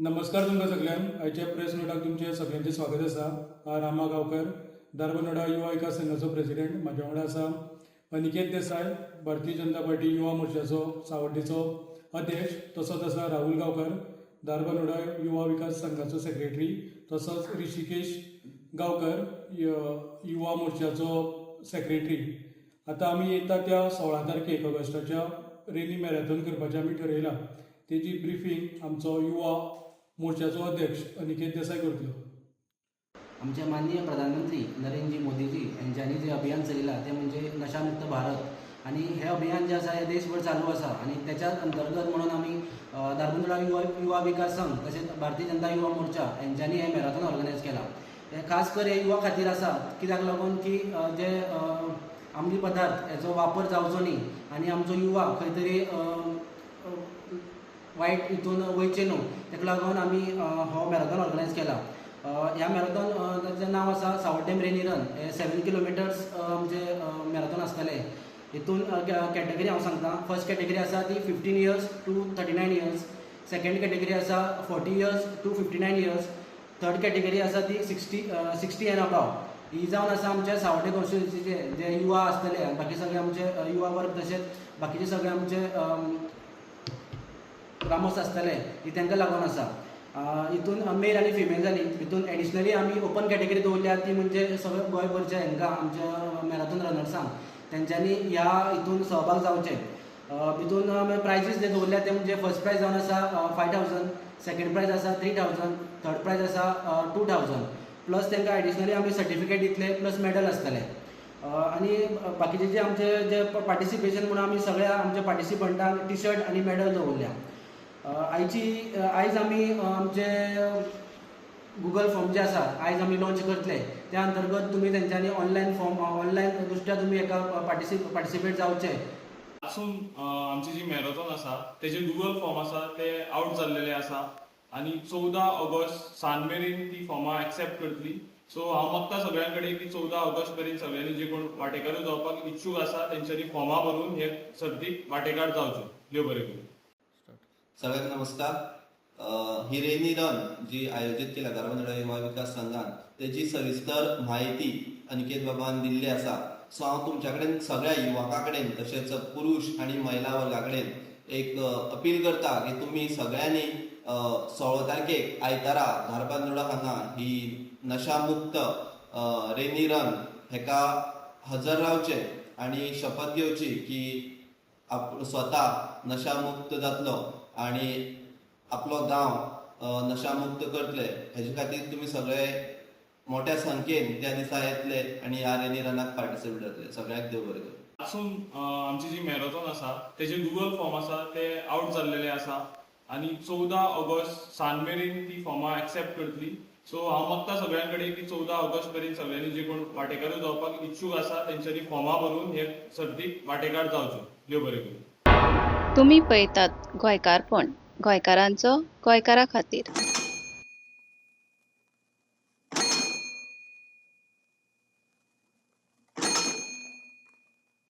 नमस्कार तुमकां सगल्यांक. आयच्या प्रेस नोटाक तुमचें सगल्यांचें स्वागत आसा. हांव रामा गांवकर, धारबांदोडा युवा विकास संघाचो प्रेसिडेंट. म्हाज्या वांगडा आसा अनिकेत देसाय, भारतीय जनता पार्टी युवा मोर्चाचो सावड्डेचो अध्यक्ष. तसोच आसा राहुल गांवकर, धारबांदोडा युवा विकास संघाचो सेक्रेटरी. तसोच ऋषिकेश गांवकर, युवा मोर्चाचो सेक्रेटरी. आतां आमी येता त्या 16 तारखेक ऑगस्टाच्या रेनी मॅरेथॉन करपाचें आमी ठरयलां. तेजी ब्रिफींग आमचो युवा मोर्चाचो अध्यक्ष अनिकेत देसाय करतलो. आमचे माननीय प्रधानमंत्री नरेंद्रजी मोदीजी यांच्यांनी जे अभियान चलयलां तें म्हणजे नशामुक्त भारत आनी हें अभियान जें आसा हें देशभर चालू आसा आनी त्याच्या अंतर्गत म्हणून आमी धारबांदोडा युवा विकास संघ तशेंच भारतीय जनता युवा मोर्चा हेंच्यांनी हें मॅरेथॉन ऑर्गनायज केलां. हें खास कर हे युवा खातीर आसा, कित्याक लागून की जे अंमली पदार्थ हेचो वापर जावचो न्ही आनी आमचो युवा खंय तरी वायट हितून वयचें न्हू. ताका लागून आमी हो मॅरेथॉन ऑर्गनायज केला. ह्या मॅरेथॉन ताचें नांव आसा सावड्डेम रेनी रन. हे 7 किलोमिटर्स आमचे मॅरेथॉन आसतले. हितून कॅटेगरी हांव सांगता. फर्स्ट कॅटेगरी आसा ती 15 years to 39 years, second category आसा 40 years to 59 years, third category आसा ती 60 एंड अबाव. ही जावन आसा आमच्या सावड्डे कॉन्स्टिट्युन्सीचे जे युवा आसतले आनी बाकी सगळे आमचे युवा वर्ग तशेंच बाकीचे सगळे आमचे ग्रामस्थ आसतले, ही तांकां लागून आसा. हितून मेल आनी फिमेल जाली. हितून एडिशनली आमी ओपन कॅटेगरी दवरल्या, ती म्हणजे सगळे गोंयभरच्या हांकां, आमच्या मॅरेथॉन रनर्सांक, तेंच्यांनी ह्या हितून सहभाग जावचे. हितून आमी प्रायजीस जे दवरल्या ते म्हणजे फर्स्ट प्रायज जावन आसा 5,000, सेकंड प्रायज आसा 3,000, थर्ड प्रायज आसा 2,000. प्लस तांकां एडिशनली आमी सर्टिफिकेट दितले, प्लस मेडल आसतले. आनी बाकीचे जे आमचे जे पार्टिसिपेशन म्हणून आमी सगळ्या आमच्या पार्टिसिपंटांक टी शर्ट आनी मेडल दवरल्या. आयची आयज आमी आमचे गुगल फॉर्म जे आसा आयज आमी लॉन्च करतले. त्या अंतर्गत तुमी तेंच्यांनी ऑनलायन फॉर्म, ऑनलायन दृश्ट्या तुमी हेका पार्टिसिपेट जावचे. आसून आमची जी मॅरेथॉन आसा तेजे गुगल फॉर्म आसा ते आवट जाल्लेले आसा आनी 14 ऑगस्ट सांज मेरेन ती फॉर्मां एक्सेप्ट करतली. सो हांव मागता सगळ्यां कडेन की 14 ऑगस्ट मेरेन सगळ्यांनी जे कोण वांटेकार जावपाक इच्छूक आसा तेंच्यांनी फॉर्मां भरून हे सर्तीक वांटेकार जावचो. देव बरें करूं. सगळ्यांक नमस्कार. ही रेनी रन जी आयोजीत केल्या धारबांदोडा युवा विकास संघान, तेजी सविस्तर म्हायती अनिकेत बाबान दिल्ली आसा. सो हांव तुमच्या कडेन, सगळ्या युवकां कडेन तशेंच पुरुश आनी महिला वर्गा कडेन एक अपील करता की तुमी सगळ्यांनी 16 तारखेक आयतारा धारबांदोडा हांगा ही नशामुक्त रेनी रन हेका हजर रावचे आनी शपथ घेवची की आप स्वता नशामुक्त जातलो आणि आपलो गांव नशामुक्त करतले. हेजे खातीर तुमी सगळे मोठ्या संख्येन त्या दिसा येतले आनी ह्या रेनी रनाक पार्टिसिपेट जातले. सगळ्यांक देव बरें करूं. आसून आमची जी मॅरेथॉन आसा तेजे गुगल फॉर्म आसा ते आवट जाल्लेले आसा आनी 14 ऑगस्ट सांज मेरेन ती फॉर्मां एक्सेप्ट करतली. सो हांव मागता सगळ्यां कडेन की 14 ऑगस्ट मेरेन सगळ्यांनी जे कोण वांटेकार जावपाक इच्छूक आसा तेंच्यांनी फॉर्मां भरून हे सर्तीक वांटेकार जावचो. देव बरें करूं. तुमी पळयतात गोंयकारपण, गोंयकारांचो गोंयकारा खातीर.